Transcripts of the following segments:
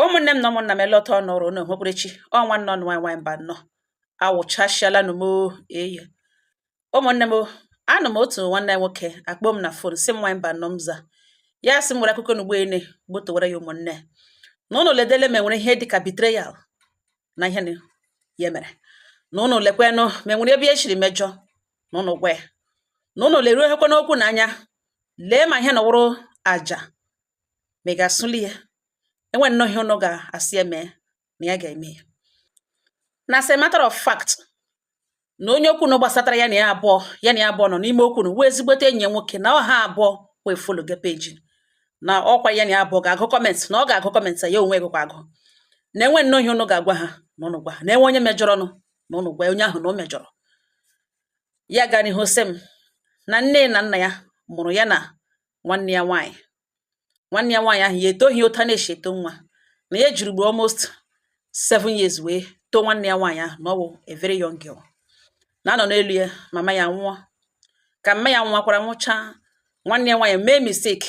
Ụmụnne m na ụmụnna m, ele ọtọ nọrọ unu hụkwurechi ọ nwanne ọnụ nwaanyị nwaanyị mba nnọọ awụchasịala nụ m eye. Ụmụnne m, anụ m otu nwanne ya nwoke akpọ m na phone, sị m, "Nwaanyị mba nnọọ." M za ya, sị m were akụkọ n'ugbo ene gbotowara ya. Ụmụnne na ụnụ ledele ma enwere ihe dịka betrayal na ihe ya mere na ụnụ lekwenụ ma enwere ebe e shiri mejọ na ụnụ gwa ya na ụnụ leruo hekwa n'okwu n'anya, lee ma ihe na wụrụ aja ma ị ga-asụli ya enwe nnọọ ihe ụnụ ga-asị ya mee na ya ga-eme ya. Na as a matter of fact, na onye okwu na gbasatara ya na ya abụọ, ya na ya abụọ nọ n'ime okwu na wee ezigbote enyi ya nwoke na ọha abụọ wee follow ge page na ọkwa ya na ya abụọ ga-agụ comment, na ọ ga-agụ comment ya onwe gụkwa agụ, na enwe nnọọ ihe ụnụ ga-agwa ha na ụnụ gwa ha, na enwe onye mejọrọnụ na ụnụ gwa onye ahụ na o mejọrọ ya. Gaa n'ihu sị m na nne na nna ya mụrụ ya na nwanne ya nwaanyị. Nwanne ya nwaanyị ahụ ya etoghị ụta na-eshi eto nwa, na ya ejiri gbo almost 7 years wee too nwanne ya nwaanyị ahụ, na ọ bụ a very young girl na anọ n'elu ya. Mama ya nwụọ. Ka mma ya nwụọkwara, nwụchaa, nwanne ya nwaanyị mee mistake,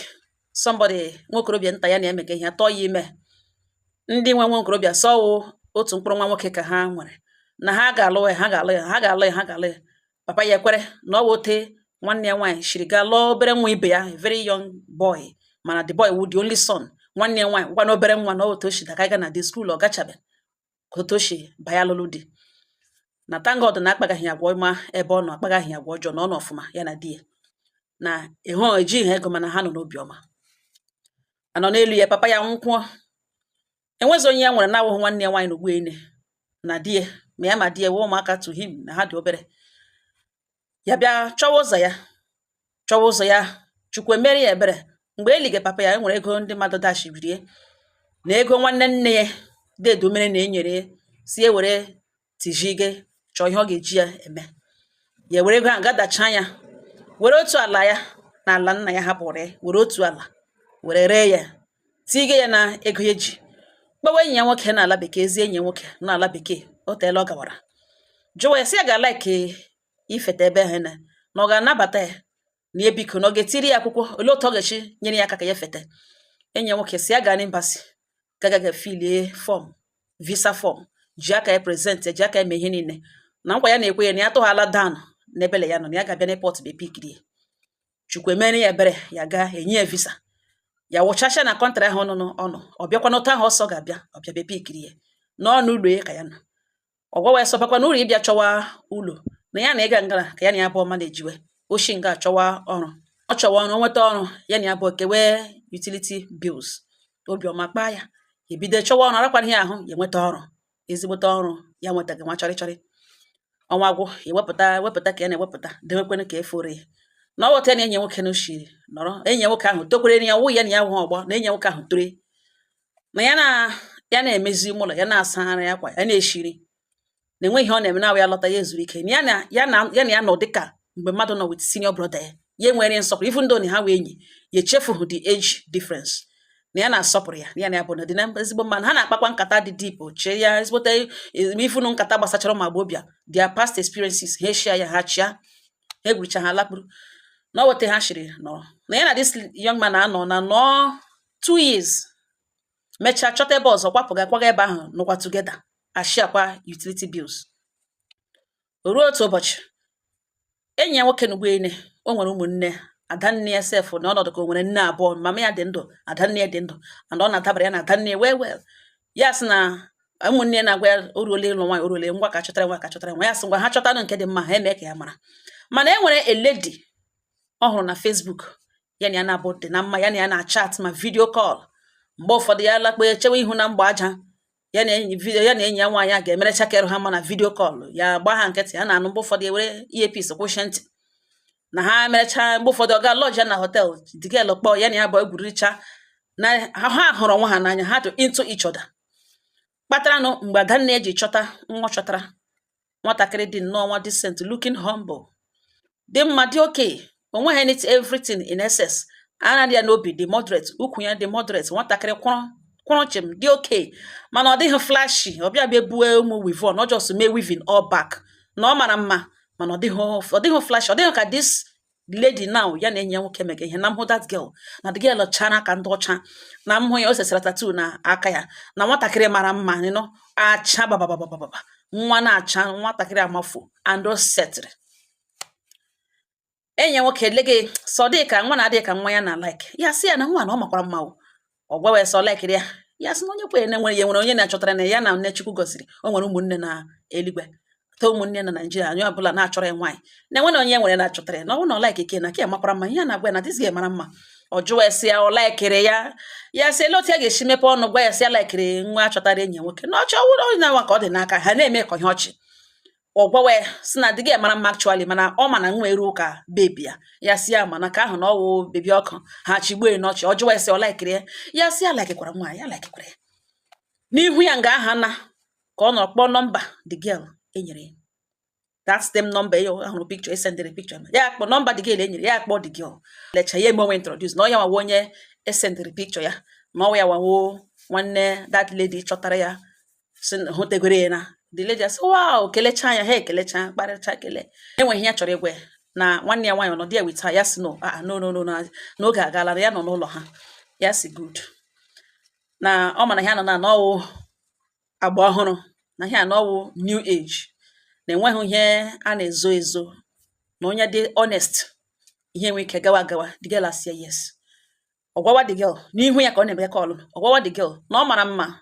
somebody nwokorobịa nta ya na-emega ihe tọọ ya ime. Ndị nwe nwa okorobịa sọwụ otu mkpụrụ nwa nwoke ka ha nwere, na ha ga-alụ ya, ha ga-alụ ya, ha ga-alụ ya, ha ga-alụ ya. Papa ya ekwere na ọ bụ ote nwanne ya nwaanyị shiri gaa lụọ obere nwa ibe ya, a very young boy, mana the boy wu the only son. Nwanne ya nwaanyị gwa na obere nwa na otu o shi daka ga na the school ọ gachabe ka otu o shi banye alụlụ di. Na thank God na akpagaghị agwa ọma ebe ọ nọ, akpagaghị agwa ọjọọ, na ọ nọ ọfụma, ya na di ya na ịhụ ejighị ha ego, mana ha nọ n'obi ọma anọ n'elu ya. Papa ya nwụkwuo, enwezi onye ya nwere na-awụghị nwanne ya nwaanyị na ugbu ene na di ya, ma ya ma di ya wee ụmụaka to him na ha dị obere. Ya bịa chọwa ụzọ ya, chọwa ụzọ ya. Chukwu emere ya ebere. Mgbe elige papa ya, e nwere ego ndị mmadụ dashibirie na ego nwanne nne ya deedo mere na enyere ya, si e were tijige chọọ ihe ọ ga-eji ya eme. Ya were ego ahụ gadacha ya, were otu ala ya na ala nna ya hapụrụ ya, were otu ala were ree ya, tige ya na ego eji kpọwa enyi ya nwoke n'ala bekee, ezi enyi ya nwoke n'ala bekee. O teela ọ gawara jụwa ya, sị ya ga-like ifeta ebe ahụ na ọ ga-anabata ya, na ya biko na ọ ga-etiri ya akwụkwọ, olee otu ọ ga-esi nyere ya aka ka ya fete. Enyi ya nwoke si ya gaa n'embassy, gaga fillie form, visa form, ji aka ya present, ji aka ya mee ihe niile, na nkwa ya na-ekwe ya na ya tụghala down n'ebele ya nọ, na ya ga-abịa n'airport bịa pickiri ya. Chukwu emere ya ebere, ya gaa, enye ya visa, ya wụchacha na country ahụ nọ ọnụ. Ọ bịakwa n'otu ahụ ọsọ ga-abịa, ọ bịa bịa pickiri ya n'ọnụ ụlọ ya ka ya nọ. Ọ gwawa ya sọbakwa n'ụlọ ịbịa chọwa ụlọ na ya na ịga ngara ka ya na ya bụ ọma na-ejiwe oshi nga chọwa ọrụ. Ọ chọwa ọrụ, nweta ọrụ, ya na ya bụ kewe utility bills. Obiọma kpaa ya, ebido chọwa ọrụ, arakwana ya ahụ, ya enweta ọrụ, ezigbote ọrụ. Ya nwetaghị nwa chọrị chọrị, ọnwa gwụ, ewepụta wepụta ka ya na-ewepụta dewekwenụ ka efore ya. Na ọ wụta ya na enyi nwoke na oshiri nọrọ, enyi nwoke ahụ tokwere ya, wụ ya na ya hụ ọgbọ na enyi nwoke ahụ tore na ya na ya na-emezi ime ụlọ ya, na-asagharị akwa ya, na-eshiri, na enweghị ihe ọ na-eme na ya lọta, ya ezuru ike, na ya na ya na ya na ya nọ dịka mgbe mmadụ nọ with senior brother ya. Ya enwere nsọpụrụ, even though na ha wee enyi ya, echefughị the age difference, na ya na-asọpụrụ ya, ya na ya bụ na dị na ezigbo mma, na ha na-akpakwa nkata dị deep, chee ya ezigbote ifunu nkata gbasachara ụmụ agbọghọbịa, their past experiences, ha eshia ya, ha chịa, ha egwuricha, ha lakpuru. Na ọ wete ha shiri nọrọ na ya na this young man anọ na nọọ 2 years, mechaa chọta ebe ọzọ, kwapụga kwaga ebe ahụ, nọkwa together, ashiakwa utility bills. O ruo otu ụbọchị, enyi ya nwoke na ugboene o nwere ụmụnne adanne ya sef, na ọnọdụ ka o nwere nne abụọ. Mama ya dị ndụ, adanne ya dị ndụ, and ọ na-adabara ya na adanne ya well well. Ya sị na ụmụnne ya na-agwa ya o ruola ịlụ nwaanyị, o ruola, ngwa ka chọtara nwa, ka chọtara nwa. Ya sị ngwa, ha chọtanụ nke dị mma, ha eme ka ya mara. Mana e nwere a lady ọ hụrụ na Facebook, ya na ya na-abụ dị na mma, ya na ya na-chat ma video call mgbe ụfọdụ. Ya lakpo echewe ihu na mgba aja, ya na enyi video ya na enyi ya nwaanyị a ga-emerecha kerụ ha mma na video call. Ya gbaa ha nkịtị, ya na-anụ. Mgbe ụfọdụ ewere earpiece kwụsị ntị na ha merecha. Mgbe ụfọdụ ọ ga lodge na hotel, the girl kpọọ ya na ya bụ egwuricha na ha hụrụ onwe ha n'anya, ha dị into each other. Kpataranụ mgbe adanne ji chọta nwa, chọtara nwatakịrị dị nnọọ nwa decent looking, humble, dị mma, dị okay, onweghị anything, everything in excess, ara dị ya n'obi, dị moderate, ukwu ya dị moderate, nwatakịrị kwụrụ kwụrụ chịm, dị okay, mana ọ dịghị flashy. Ọ bịa bịa bue ụmụ weave-on, ọ just mee weaving all back, na ọ mara mma, mana ọ dịghị flashy, ọ dịghị ka this Lady now ya na enyi ya nwoke mega ihe na mhụ that girl, na the girl chara ka ndị ọcha, na mhụ ya o sesara tattoo na aka ya, na nwatakịrị mara mma nọ acha bababababa, nwa na-acha, nwatakịrị amafu and o setịrị. Enyi ya nwoke lege sọ dị ka nwa na-adịghị ka nwa ya na like ya, sị ya na nwa na ọ makwara mma o. Ọ gwawa ya sọ likeiri ya. Ya sị na onye kwenye na nwere ya nwere onye na-achọtara na ya na nne Chukwu gọziri, o nwere ụmụnne na eluigwe too, ụmụnne na Naijiria, onye ọbụla na-achọrọ ya nwaanyị na enwere onye nwere na-achọtara ya, na ọ bụrụ na ọ like ke na ke makwara mma. Ihe a na-agwa ya na this girl mara mma, ọ jụwa ya sị ya ọ likeiri ya. Ya sị ele otu ya ga-esi mepe ọnụ gwa ya sị ya likeiri nwa achọtara enyi ya nwoke na ọchọ wụrụ onye na-nwa ka ọ dị n'aka ha na-eme ka ihe ọchị. Ọ gwawa ya sị na the girl mara mma actually, mana ọ ma na nwa eru ka baby ya. Ya sị ya mana ka ahụ na ọwụ baby ọkụ ha chigbuo ya n'ọchị. Ọ jụwa ya sị ọ likeiri ya. Ya sị ya likekwara nwa ya, likekwara ya n'ihu ya nga aha na ka ọ nọrọ kpọọ nọmba the girl enyere ya, that same number ya ahụrụ picture, esendịrị picture ya, akpọ nọmba the girl enyere ya, akpọ the girl, lecha ya, eme onwe introduce na ọ ya nwawo onye esendịrị picture ya, na ọ ya nwawo nwanne that lady chọtara ya, si hụtegoro ya. Na the lady asị wow, kelecha ya, ha ekelecha, kparịcha, kele. Enweghị ihe ya chọrọ ịgwa ya na nwanne ya nwaanyị ọnọdụ ya with her. Ya si no, ah, no, no, no, na n'oge agaala, na ya nọ n'ụlọ ha. Ya si good, na ọ mana ya nọ na n'ọwụ agba ọhụrụ, na ihe a n'ọwụ new age, na enweghị ihe a na-ezo ezo, na onye dị honest ihe nwee ike gawa agawa. The girl asị ya yes. Ọ gwawa the girl n'ihu ya ka ọ na-eme call, ọ gwawa the girl na ọ mara mma,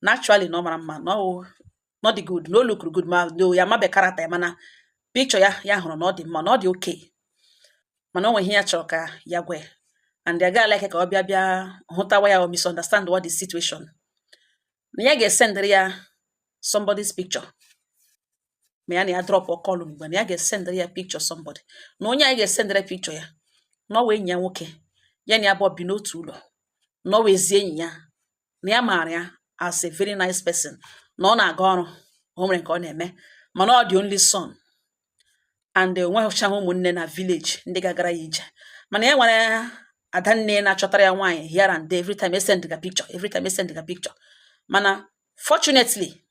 na actually na ọ mara mma, na ọ not dị good, na o lookuru good, ma no ya amabe character ya, mana picture ya ya hụrụ na ọ dị mma, na ọ dị okay, mana o nwere ihe ya chọrọ ka ya gwa ya, and ya gaghị like ka ọ bịa bịa hụtawa ya or misunderstand what the situation, na ya ga-esendịrị ya somebody's picture ma ya na ya drop call mgbe na ya ga-esendịrị ya picture somebody, na onye anyị ga-esendịrị picture ya, na ọ wee enyi ya nwoke, ya na ya abụọ bi n'otu ụlọ, na ọ wee ezi enyi ya, na ya maara ya as a very nice person, na ọ na-aga ọrụ, o nwere nke ọ na-eme, mana ọ dị only son and onwechaghị ụmụnne na village ndị gagara ya ije, mana ya nwere adanne na-achọtara ya nwaanyị here and there, every time esend ga picture, every time esend ga picture. Mana fortunately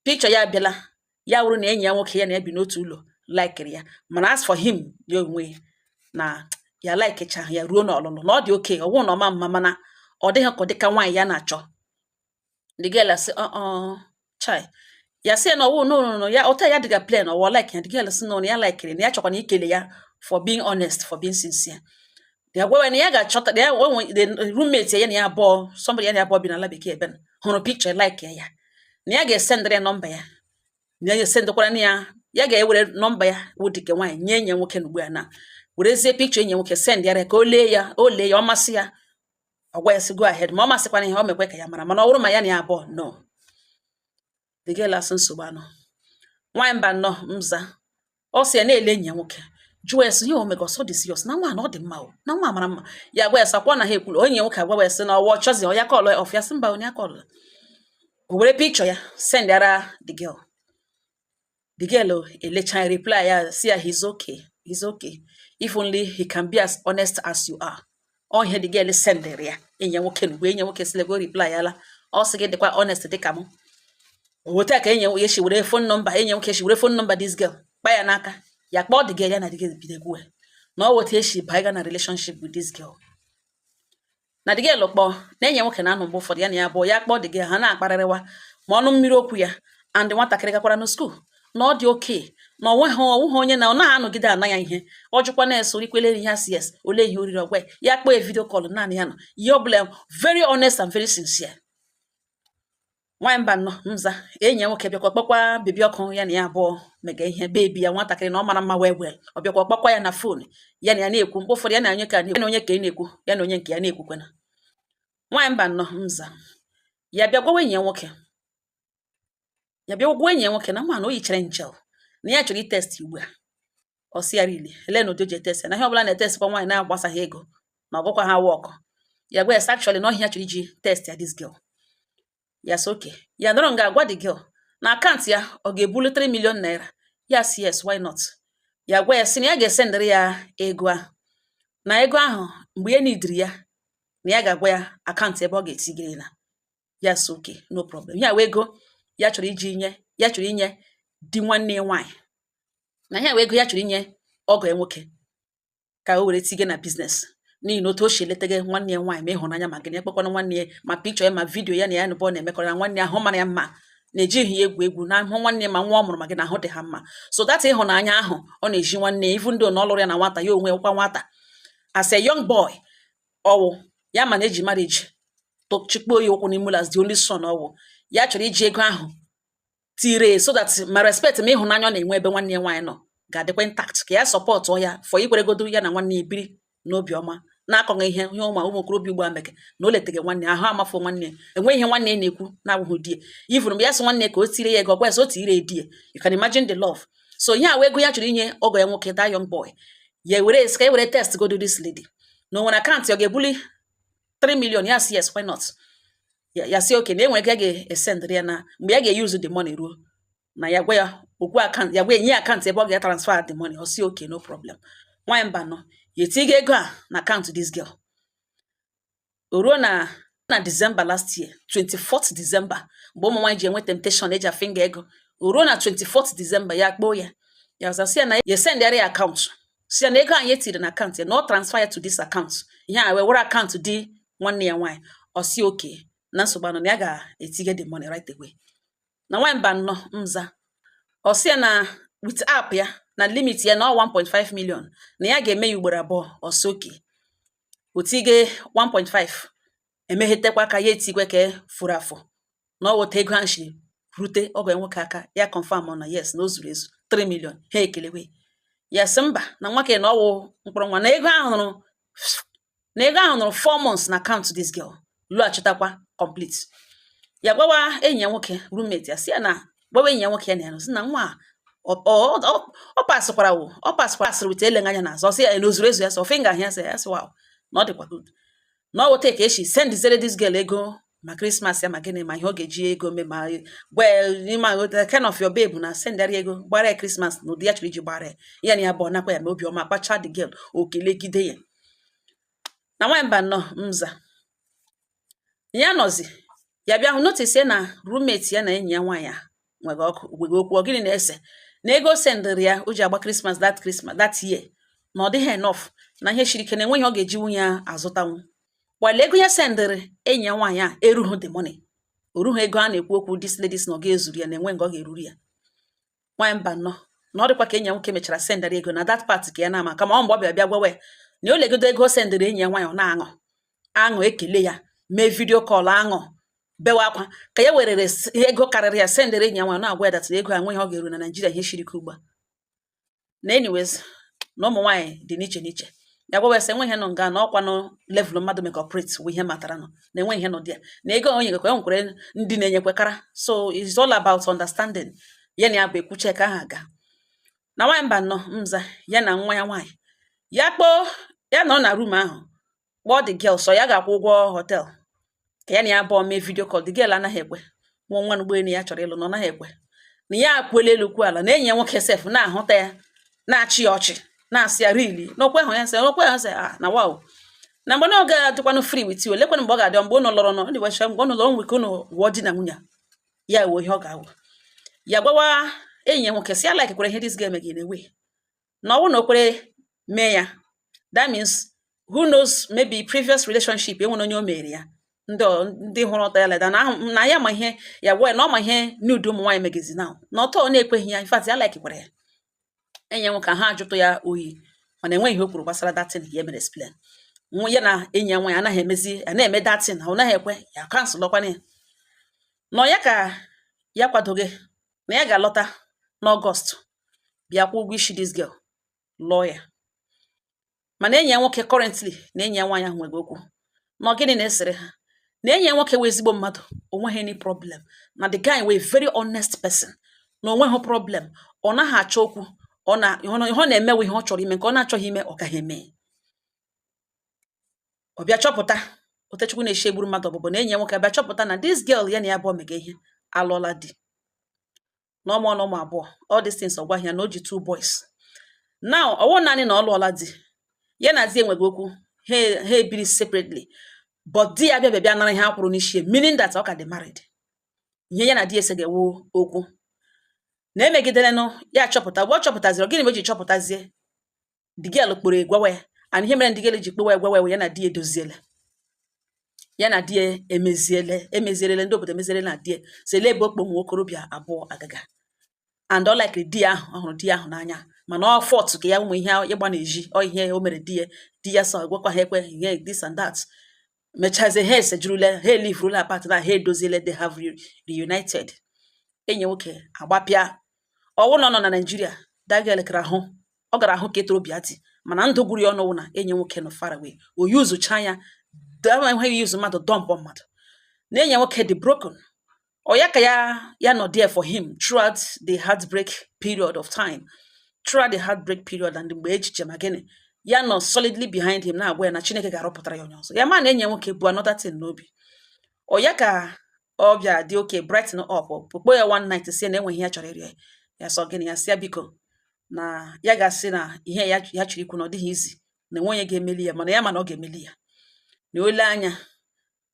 picture ya abịala, ya wụrụ na enyi ya nwoke ya na ya bi n'otu ụlọ likeiri ya, mana as for him, ya onwe na ya likechaghị ya ruo n'ọlụlụ, na ọ dị oke ọ wụ na ọma mma, mana ọ dịghị ka ọ dịka nwaanyị ya na-achọ. The girl asị uh chai. Ya sị ya na ọwụ no, no, no, ya ụta ya dịga plain ọwụ like ya. The girl sị no, na ya likeiri, na ya chọkwa na ikele ya for being honest, for being sincere. Ya gwawa na ya ga-achọta ya onwe the roommate ya na ya abụọ, somebody ya na ya abụọ bi n'ala bekee ebe hụrụ picture like ya, na ya ga-esendịrị ya nọmba ya, na ya ga-esendịkwara na ya, ya ga-ewere nọmba ya wụ dịka nwaanyị nye enyi ya nwoke na ugbu a na werezie picture enyi ya nwoke send ya ka o lee ya, o lee ya, ọ masị ya, ọ gwa ya sị go ahead, ma ọ masịkwana ihe o mekwe ka ya mara, mana ọ bụrụ ma ya na ya abụọ, no. The girl asị nsogbu anọ. Nwaanyị mba nnọọ mza, ọ sị ya na-ele enyi ya nwoke, jụọ ya sị ihe o mega ọsọ dị serious, na nwa na ọ dị mma o, na nwa mara mma. Ya gwa ya sị akwa na ha ekwuru onye nwoke agwa ya sị na ọwa ọchọzi ọ ya call off. Ya sị mba, onye call. O were picture ya send ara the girl. The girl elecha, reply ya si ya he's okay, he's okay, if only he can be as honest as you are. Ọ ihe the girl sendịrị ya enyi ya nwoke n'ugbo, enyi ya nwoke sịlego reply ya la, ọ sị gị dịkwa honest dịka m. O weta ka enyi ya si were phone number, enyi ya nwoke si were phone number this girl kpa ya n'aka, ya kpọọ the girl, ya na the girl bido ekwuwe na ọ weta esi baiga na relationship with this girl. Na the girl kpọọ na enyi ya nwoke na-anọ mgbe ụfọdụ ya na ya abụọ, ya kpọọ the girl, ha na-akparịrịwa ma ọnụ mmiri okwu ya, and nwatakịrị gakwara na school, na ọ dị oke na onweghị ọwụghị onye na ọ naghị anọgide ana ya ihe ọ jụkwa na-eso rikwele ihe asị yes, ole ihe oriri ọgwa ya, kpọọ ya video call naanị ya nọ, ihe ọbụla very honest and very sincere. Nwaanyị mba nnọọ nza, enyi ya nwoke bịakwa kpọkwa baby ọkụ, ya na ya abụọ mega ihe, baby ya nwatakịrị na ọ mara mma wee well, ọ bịakwa kpọkwa ya na phone, ya na ya na-ekwu mgbe ụfọdụ, ya na onye ka ya na onye ka ị na-ekwu, ya na onye nke ya na-ekwukwana. Nwaanyị mba nnọọ nza, ya bịa gwawa enyi ya nwoke, ya bịa gwa enyi ya nwoke na nwa na o yichere nchel, na ya chọrọ itest ugbu a. Ọ sị ya really, ele na ụdị o ji etest ya, na ihe ọbụla na-etestkwa nwaanyị na-agbasaghị ego na ọgụkwa ha work. Ya gwa ya sị actually na ọhịa ya chọrọ iji test ya this girl. Ya sị okay. Ya nọrọ nga agwa the girl na akaụntụ ya ọ ga-ebulu 3 million naira. Ya sị yes, why not. Ya gwa ya sị na ya ga-esendịrị ya ego ahụ, na ego ahụ mgbe ya nidiri ya, na ya ga-agwa ya akaụntụ ebe ọ ga-etigiri na. Ya sị okay, no problem. Ya wee ego ya chọrọ iji nye, ya chọrọ inye di nwanne ya nwaanyị, na ya wee ego ya chọrọ inye ọgọ ya nwoke. Ka o were tinye na business, n'ihi na otu o si eletege nwanne ya nwaanyị, ma ịhụnanya, ma gịnị, ekpekwana nwanne ya, ma picture ya, ma video ya na ya nụbọ na-emekọrọ na nwanne ya, ahụ mara ya mma, na-ejighị ya egwu egwu na ahụ nwanne ya, ma nwa ọ mụrụ, ma gị na ahụ dị ha mma. So that ịhụnanya ahụ ọ na-eji nwanne ya, even though na ọ lụrụ ya na nwata, ya onwe kwa nwata as a young boy, ọwụ ya, ma na eji marriage chịkpuo ya ụkwụ n'ime ụlọ as the only son. Ọwụ ya chọrọ iji ego ahụ tire so that ma respect, ma ịhụnanya ọ na-enwe ebe nwanne ya nwaanyị nọ ga-adịkwa intact, ka ya support ya for ikweregodo ya na nwanne ya biri n'obi ọma, na-akọghị ihe ihe ụmụ okorobịa ugbu a meke na o leteghị nwanne ya ahụ, amafọ nwanne ya, enweghị ihe nwanne ya na-ekwu na-abụghị di ya. Even mgbe ya sị nwanne ya ka o tire ya ego, ọgwa ya sị o tire di ya. You can imagine the love. So ihe a wee ego ya chọrọ inye ọgọ ya nwoke, that young boy, ya were ka e were test godo this lady na o nwere account ọ ga-ebuli 3 million. Ya sị yes, why not? Ya sị okay, na enwere ego ya ga-esendịrị ya, na mgbe ya ga-eyuzu the money ruo, na ya gwa ya okwu account, ya gwa ya nye account ebe ọ ga-transfer the money. Ọ sị okay, no problem. Nwaanyị mba nọ, ya etigo ego a na account this girl. O ruo na December last year, 24th December, mgbe ụmụ nwaanyị ji enwe temptation eji afinga ego. O ruo na 24th December, ya kpọọ ya, ya ọzọ sị ya na ya sendịara ya account, si ya na ego anyị etiri na account ya, na ọ transfer ya to this account. Ihe a wee were account dị nwanne ya nwaanyị. Ọ sị okay, na nsogbu anọ, na ya ga-etinye the money right away. Na nwaanyị mba nnọọ nza, ọ sị ya na with app ya, na limit ya na ọ 1.5 million, na ya ga-eme ya ugboro abụọ. Ọ sị okay. O tige 1.5, emeghetekwa aka ya, etigwe ka furu afọ na ọ weta ego ahụ shiri rute ọgọ ya nwoke aka. Ya confirm na yes, na o zuru ezu 3 million. Ha ekelewe ya, sị mba, na nwoke na ọwụ mkpụrụ nwa, na ego ahụ nụrụ, na ego ahụ nụrụ 4 months na account this girl, lọghachitakwa complete. Ya gwawa enyi ya nwoke, roommate ya, sị ya na gwawa enyi ya nwoke ya na ya nọ, sị na nwa a ọ pasịkwara wụ, ọ pasịkwara, asịrị wit eleghị anya n'azụ. Ọ sị ya na o zuru ezu. Ya sị ofe nga ahịa, sị ya, sị wow, na ọ dịkwa good, na ọ weta ka esi sendizere this girl ego, ma Christmas ya, ma gịnị, ma ihe ọ ga-eji ego mee, ma gwa ya ịma kind of your babe na sendara ego gbara ya Christmas na ụdị ya chọrọ iji gbara ya. Ya na ya bụ ọ nakwa ya ma obiọma kpacha the girl, okelegide ya. Na nwaanyị mba nnọọ nza, ya nọzi, ya bịa hụ notice ya na roommate ya na enyi ya nwaanyị a nwere ọkụ, nwere okwu. Ọ gịnị na-ese? Na ego sendịrị ya o ji agba Christmas, that Christmas that year, na ọ dịghị enough, na ihe shiri ike, na enweghị ọ ga-eji nwunye ya azụtanwu, while ego ya sendịrị enyi ya nwaanyị a erughị the money, o rughị ego a na-ekwu okwu. This ladies na ọ ga-ezuru ya, na enwe nga ọ ga-eruru ya. Nwaanyị mba nnọọ, na ọ dịkwa ka enyi ya nwoke mechara sendịrị ego na that part ka ya na-ama, kama ọ mgbe ọ bịa bịa gwawa ya na o legodo ego o sendịrị enyi ya nwaanyị, ọ na-aṅụ aṅụ, ekele ya, mee video call, aṅụ, bewe akwa, ka ya werere ego karịrị ya sendịrị enyi ya nwaanyị, na-agwa ya that ego a nweghị ọ ga-eru na Naijiria, ihe shiri ike ugbu a. Na anyways, na ụmụ nwaanyị dị n'iche n'iche. Ya gwawa ya sị enweghị nọ nga na ọkwanụ level mmadụ make operate wụ ihe matara nọ, na enweghị ihe nọ dị ya, na ego onye nyekwa, e nwekwara ndị na-enyekwekara. So it's all about understanding. Ya na ya bụ ekwuche ka ahụ aga. Na nwaanyị mba nnọọ nza, ya na nwa ya nwaanyị, ya kpọọ ya, nọrọ na room ahụ, kpọọ the girl, sọ ya ga-akwụ ụgwọ hotel ka ya na ya abụọ mee video call. The girl anaghị ekwe. Nwa nwa ụgbọelu ya chọrọ ịlụ, na ọ naghị ekwe, na ya akwuola elu kwuo ala, na enyi ya nwoke sef na-ahụta ya, na-achị ya ọchị, na-asị ya really, n'okwe ahụ ya sị, n'okwe ahụ sị, ah, na wow, na mgbe na ọ ga-adịkwanụ free with you, lekwanụ mgbe ọ ga-adị, mgbe unu lọrọ nọ ndị gbacha, mgbe unu lọrọ nwe ka unu wụọ di na nwunye ya, wụ ihe ọ ga-awụ. Ya gwawa enyi ya nwoke sị ya like kwere ihe this girl megị na-ewe, na ọ bụrụ na o kwere mee ya, that means, who knows, maybe previous relationship enwere onye o mere ya, ndị hụrụ ọtọ ya leda na na ya ma ihe ya gwa ya, na ọ ma ihe nude ụmụ nwaanyị megezi now, na ọtọ ọ na-ekweghị ya. In fact, ya like kwere ya. Enyi ya nwoke ahụ ajụtụ ya oyi, mana enweghị ihe o kwuru gbasara that thing ya mere explain. Nwa ya na enyi ya nwaanyị anaghị emezi a na-eme that thing, ọ naghị ekwe ya, cancel ọkwana ya. Nọ ya ka ya kwadoghị na ya ga-alọta n'August bịa kwụọ ụgwọ isi this girl, lụọ ya. Mana enyi ya nwoke currently na enyi ya nwaanyị ahụ nwere okwu. Na ọ gịnị na-esere ha? Na enyi ya nwoke wee ezigbo mmadụ, o nweghị any problem, na the guy wee very honest person, na o nweghị problem, ọ naghị achọ okwu, ọ na ihe ọ na-emewe ihe ọ chọrọ ime, nke ọ na-achọghị ime ọ gaghị eme. Ọ bịa chọpụta Otechukwu na-eshi egburu mmadụ ọbụbụ, na enyi ya nwoke bịa chọpụta na this girl ya na ya abụọ mega ihe alụọla di, na ọmụọ na ụmụ abụọ. All these things ọ gwaghị ya na o ji two boys now. Ọwụ naanị na ọ lụọla di, ya na di enweghị okwu, ha ebiri separately, but di ya bịa bịa bịa nara ihe a kwụrụ n'isi ya, meaning that ọ ka dị married. Ihe ya na di ese ga-ewu okwu na emegiderenụ ya. Chọpụta mgbe ọ chọpụtaziri, gịnị mgbe o ji chọpụtazie, the girl kpọrọ gwawa ya And ihe mere ndị girl ji kpewa egwa ya na di ya edoziele, ya na di ya emeziele, emezierele, ndị obodo emeziele na di ya si ele ebe okpo ụmụ okorobịa abụọ agaga. And ọ likeri di ya ahụ, ọ hụrụ di ya ahụ n'anya, mana ọ fault ka ya ụmụ ihe ịgba na-eji ọ ihe o mere di ya. Di ya sọ gwakwa ha ekwe ihe this and that. Mechazie, ha esejurule, ha elivurula apart na ha edoziele, they have reunited. Enyi nwoke agbapịa ọwụ na ọ nọ na Naijiria. That girl gara ahụ, ọ gara ahụ ka etorobịa dị, mana ndụ gwuru ya ọnụ wụ na enyi nwoke nọ far away. O yuzucha ya, enweghị yuzu mmadụ, dump mmadụ na enyi nwoke dị broken. Ọ ya ka ya ya nọ there for him throughout the heartbreak period of time, throughout the heartbreak period. And mgbe echiche ma gịnị, ya nọ solidly behind him, na-agwa ya na Chineke ga-arọpụtara ya onye ọzọ. Ya ma na enyi ya nwoke bụ another thing n'obi. Ọ ya ka ọ bịa dị oke brighten up, kpokpo ya one night, si na enweghị ihe ya chọrọ ịrịọ ya. Sọ gịnị? Ya sị ya biko, na ya ga-asị na ihe ya ya chọrọ ikwu na ọ dịghị izi na enwe onye ga-emeli ya, mana ya ma na ọ ga-emeli ya, na ole anya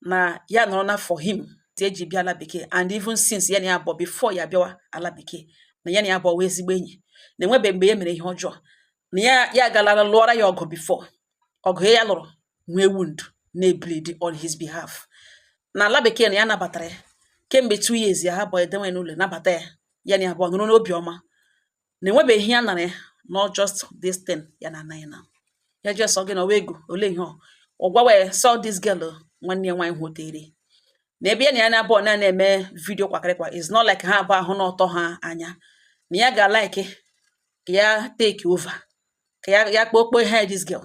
na ya nọrọ na for him ti eji bịa ala bekee. And even since ya na ya abụọ, before ya bịawa ala bekee, na ya abụọ wee ezigbo enyi, na enwebe mgbe ya mere ihe ọjọọ, na ya ya galara lụọra ya ọgụ before ọgụ ya lụrụ nwee wound na-ebleed on his behalf. Na ala bekee na ya nabatara ya kemgbe 2 years, ya ha bụ edenwe n'ụlọ nabata ya, ya na ya abụọ nụrụ n'obi ọma, na enwebeghị ihe ya nara ya, not just this thing ya na anaghị na ya just ọ gị na ọwa ego ole ihe ọ gwawa ya. Saw this girl nwanne ya nwaanyị hụtere na ebe ya na ya na-abụọ na na-eme video kwakịrịkwa is not like ha abụọ ahụ n'ọtọ ha anya, na ya ga-like ka ya take over, ka ya ya kpokpo ihe this girl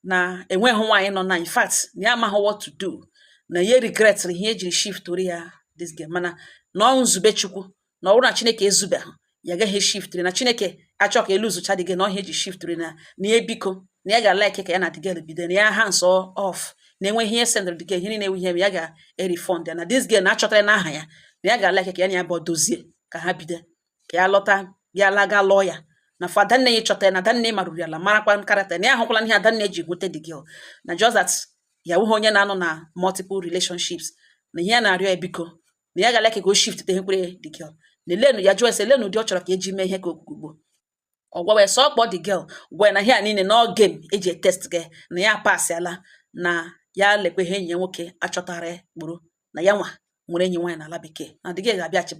na enweghị nwaanyị nọ na. In fact, na ya amaghị what to do, na ya regret ihe ejiri shift ya this girl, mana na ọ nzube Chukwu, na ọ bụrụ na Chineke ezubeghị ya agaghị shift, na Chineke achọ ka elu zụcha dị gị na ọhịa eji shift na ya biko, na ya ga-like ka ya na the girl bido, na ya hands off, na enwe ihe sendịrị the girl, ihe niile ihe ya ga-erefund ya, na this girl na-achọtara n'aha ya, na ya ga-like ka ya na ya bụ dozie, ka ha bido, ka ya lọta, ya laga lụọ ya. Na for adanne ya chọtara na adanne maruru ala, marakwa character, na ya ahụkwala ihe adanne ji nweta the girl, na just that ya wụghị onye na-anọ na multiple relationships, na ihe ya na-arịọ ya biko, na ya ga-like ka o shift tehekwere the girl, na elenu ya jụọ ese elenu ụdị ọ chọrọ ka eji mee ihe ka ogbugbo. Ọ gwawa ya sọ kpọọ the girl, gwa ya na ihe a niile na ọ game eji etest gị, na ya pasịala, na ya lekwa ihe enyi ya nwoke achọtara ya kpụrụ, na ya nwa nwere enyi nwaanyị n'ala bekee, na the girl ga-abịaghachi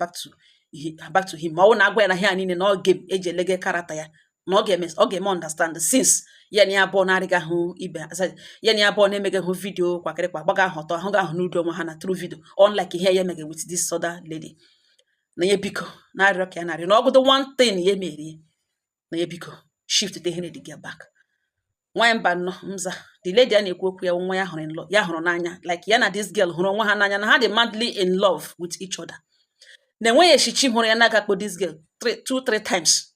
back to him, ma ọ bụ na agwa ya na ihe a niile na ọ game eji elege character ya, na ọ ga-eme understand, since ya na ya abụọ na-arịghị ahụ ibe, ya na ya abụọ na-emeghe hụ video kwakịrịkwa, gbaga ahụ ọtọ ahụ ga ahụ n'udo onwe ha na through video, unlike ihe ya emeghe with this other lady. Na ya biko, na-arịọ ka ya na-arịọ na ọgụdụ one thing ya merie, na ya biko shift the ihe the girl back. Nwaanyị mba nnọọ mza, the lady a na-ekwu okwu ya, nwa ya hụrụ in love, ya hụrụ n'anya, like ya na this girl hụrụ onwe ha n'anya, na ha dị madly in love with each other, na enweghị echichi hụrụ ya na-aga akpọ this girl three, two, three times,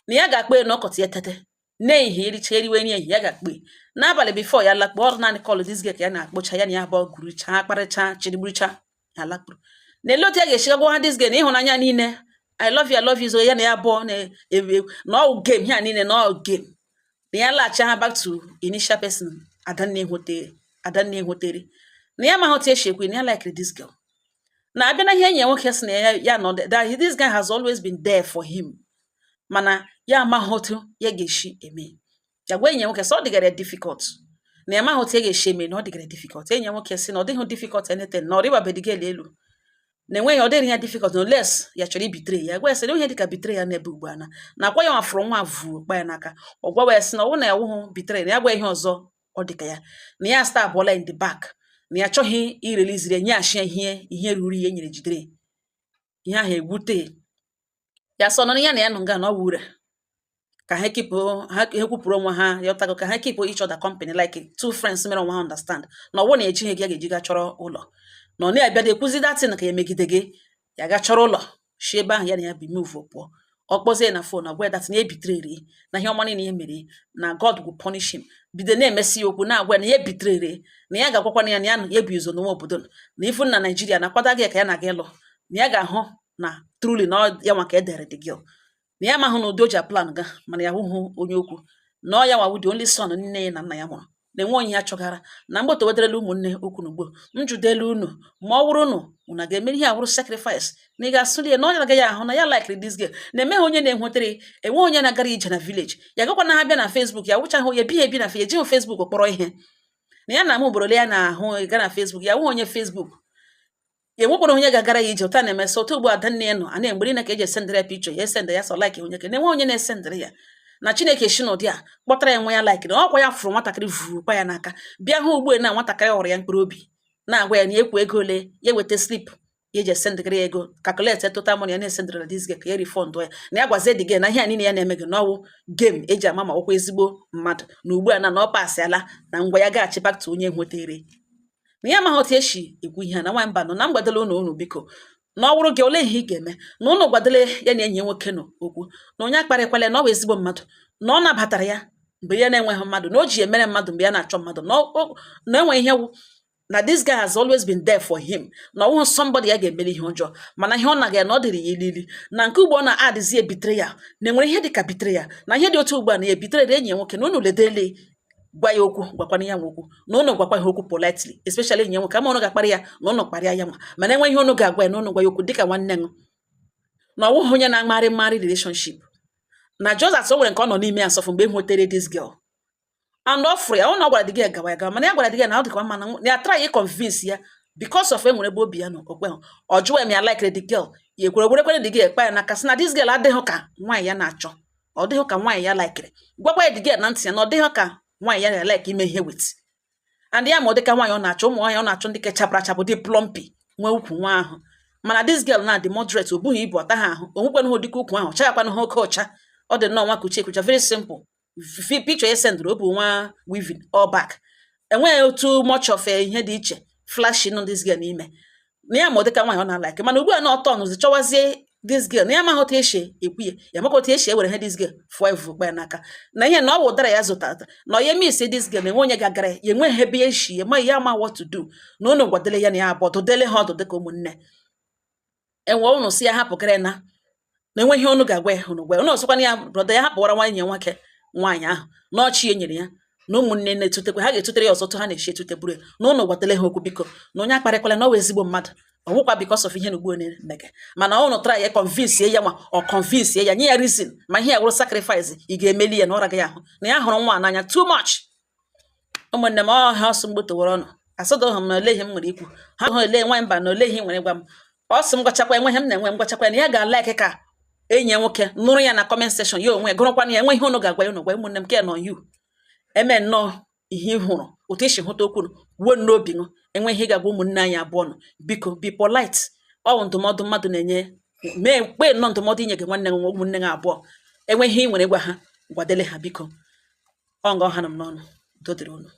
na ya ga-akpọ ya n'ọkọtị ya tete n'ehihie, ericha eriwe nri ehihie, ya ga-akpọ ya n'abalị before ya lakpuo. Ọrụ naanị call this girl ka ya na-akpọcha, ya na ya abụọ gurucha, kparịcha, chirigburucha, ya lakpuru. Na ele otu ya ga-esi gwa ha this girl na ịhụnanya niile, "I love you, I love you," so ya na ya abụọ na-ewu na ọ game, ihe a niile na ọ game, na ya laghachi ha back to initial person adanne hụtere, adanne hụtere, na ya amaghị otu esi ekwe na ya like this girl, na abịa na ihe enyi ya nwoke sị na ya ya nọ, that this guy has always been there for him, mana ya amaghị otu ya ga-esi eme ya. Gwa enyi ya nwoke sị ọ dịgara ya difficult, na ya amaghị otu ya ga-esi eme, na ọ dịgara difficult. Enyi ya nwoke sị na ọ dịghị difficult anything, na ọ rịbabeghị girl elu, na enweghị ọ dịghị ya difficult, no less ya chọrọ ibetray ya. Gwa ya sị na ihe dịka betray ya n'ebe ugbu a na akwa ya nwafụrụ nwa vuo kpa ya n'aka. Ọ gwawa ya sị na ọ bụrụ na ya wụhụ betray, na ya gwa ihe ọzọ ọ dịka ya na ya stab abụọla in the back, na ya achọghị ireliziri ya, nyeghachi ya ihe ruru ihe nyere jidere ihe ahụ egwute ya. Sọ nọ ya na ya nọ nga na ọ wụ ure ka ha keep ha ekwupụrụ onwe ha yọtago, ka ha keep each other company like two friends mere onwe ha understand, na ọ bụrụ na ejighị gị ya ga-eji ga chọrọ ụlọ, na ọ na-abịa dị ekwuzi datin ka ya emegide gị, ya ga chọrọ ụlọ shi ebe ahụ ya na ya bi move pụọ. Ọ kpọzie na phone, agwa ya that na ya ebetrayere, na ihe ọma niile ya mere, na God will punish him. Bido na-emesi ya okwu, na-agwa ya na ya ebetrayere, na ya ga-agwakwana ya na ya ya ebu ụzọ n'onwe obodo na ifu na Naijiria na akwado gị ka ya na-aga ịlụ, na ya ga-ahụ na truly na ọ ya nwa ka edere the girl, na ya amahụ na ụdị o ji plan ga, mana ya hụhụ onye okwu na ọ ya nwa wụ the only son nne ya na nna ya mụrụ. Na enwe onye ya chọgara na mgbe wedarala ụmụnne okwu n'ugbo m jụdelu unu. Ma ọ bụrụ unu, unu ga-emere ihe a wụrụ sacrifice na ị ga-asụli ya na ọ agaghị ahụ na ya likere this girl, na-emeghe onye na-enwetere enwe onye na-agara ije na village ya gakwa na ha bịa na Facebook ya wụchaghị onye bi ebi na ejighị Facebook kpọrọ ihe na ya na ama ugboro ole ya na-ahụ ga na Facebook ya wụ onye Facebook ya enwekwara onye ga-agara ya ije. Ụta na-eme sọ otu ugbu a adanne ya nọ a na-mgbe niile ka eji esendịrị ya picture, ya esende ya sọ like onye ke na-enwe onye na-esendịrị ya na Chineke si n'ụdị a kpọtara ya nwa ya like na ọkwa ya fụrụ nwatakịrị vurukwa ya n'aka bịa hụ ugbu a na nwatakịrị hụrụ ya mkpụrụ obi na-agwa ya na ekwu ego ole ya weta slip ya eji esendịgịrị ya ego, calculate total money ya na-esendịrị this girl ka ya refund ya, na ya gwazie the girl na ihe a niile ya na-eme gị n'ọwụ game eji ama ma ọkwa ezigbo mmadụ, na ugbu a na ọ pasịala na ngwa ya gaghachi back to onye nwetere na ya amaghị otu esi ekwu ihe a. Na nwa mba nọ na mgbadala ụnụ, unu biko, na ọ bụrụ gị, olee ihe ị ga-eme na ụnụ gwadole ya na enyi ya nwoke nọ okwu na onye akparịkwala ya, na ọ bụ ezigbo mmadụ, na ọ nabatara ya mgbe ya na-enweghị mmadụ, na o ji emere mmadụ mgbe ya na-achọ mmadụ, na na enwe ihe wụ na this guy has always been there for him, na ọwụghị somebody ya ga-emere ihe ọjọọ, mana ihe ọ naga ya na ọ dịrị ya ilili na nke ugbo ọ na-adịzi ebitere ya na enwere ihe dịka bitere ya na ihe dị otu ugbu a na ya ebitere enyi ya nwoke, na unu ledele gwa ya okwu, gwakwana ya nwa okwu, na unu gwakwa ha okwu politely, especially enyi ya nwoke ama unu ga-akparị ya na unu kparịa ya nwa, mana enwe ihe unu ga-agwa ya na unu gwa ya okwu dịka nwanne ṅụ, na ọwụghị onye na-amagharị mmagharị relationship, na just as o nwere nke ọ nọ n'ime ya nsọfụ mgbe e nwetere this girl and ọ fụrụ ya ọ na ọ gwara di gị gawa ya gawa, mana ya gwara di gị na ọ dịkwa mma na ya try convince ya because of enwere ebe obi ya nọ okwe ọ jụọ ya ma ya like the girl, ya ekwere werekwere the girl kpa ya n'aka sị na this girl adịghị ka nwaanyị ya na-achọ, ọ dịghị ka nwaanyị ya likere, gwakwa ya the girl na ntị ya na ọ dịghị ka nwaanyị ya na-like ime ihe with and ya ma ọ dịka nwaanyị ọ na-achọ, ụmụ nwaanyị ọ na-achọ ndị kechapụrụ achapụ, dị plumpy, nwee ukwu nwa ahụ, mana this girl na-adị moderate, o bughị ibu, ọta ha ahụ, o nwekwanụ ha dịka ukwu ahụ chagakwanụ ha oke ọcha, ọ dị nnọọ nwa kuchi ekucha, very simple. Picture ya sendịrị o bụ nwa weaving all back, enweghị otu much of ihe dị iche flashy nọ this girl n'ime na ya ma ọ dịka nwaanyị ọ na-alike, mana ugbu a na ọtọ nụzi chọwazie this girl na ya amaghị otu esi ekwu ya, ya amaghị otu esi ewere ihe this girl fụọ evu kpa ya n'aka na ihe na ọ wụdara ya zụtara na onye miss this girl na enwe onye ga-agara ya, ya enweghị ebe ya esi ya ma ya ama what to do, na unu gwadele ya na ya abụọ dodele ha ọdụ dịka ụmụnne enwe unu si ya hapụkịrị na enwe ihe unu ga-agwa ya, unu gwa ya unu ọsọkwana ya brother ya hapụwara nwanne ya nwoke nwaanyị ahụ na ọchị e nyere ya na ụmụnne na-etutekwa ha ga-etutere ya ọzọ tụ ha na-esi etuteburu ya, na unu gwatele ha okwu biko, na onye akparịkwala, na ọ wụ ezigbo mmadụ, ọ nwụkwa because of ihe na ugbu mege, mana unu try ya convince ya nwa ọ convince ya, nye ya reason ma ihe ya wụrụ sacrifice ị ga-emeli ya na ọra gị ahụ na ya hụrụ nwa n'anya too much. Ụmụnne m, ọ ha ọsọ mgbotowere ọnụ asọdụghị m na ole ihe m nwere ikwu ha hụ ele nwa mba na ole ihe ị nwere gwa m ọ sị m gwachakwa enweghị m na-enwe m gwachakwa na ya ga-alike ka enyi ya nwoke nụrụ ya na comment section ya onwe ya gụrụkwana ya enwe ihe unu ga-agwa ya, unu gwa ụmụnne m ke nọ you eme nnọọ ihe ị hụrụ otu esi hụta okwu wuo n'obi ṅụ enwe ihe ị ga-agwa ụmụnne anyị abụọ nọ, biko be polite. Ọ bụ ndụmọdụ mmadụ na-enye mee kpee nnọọ ndụmọdụ inye gị nwanne gị ụmụnne gị abụọ enwe ihe ị nwere ịgwa ha, gwadele ha biko. Ọ nga ọha nọ m n'ọnụ, udo dịrị unu.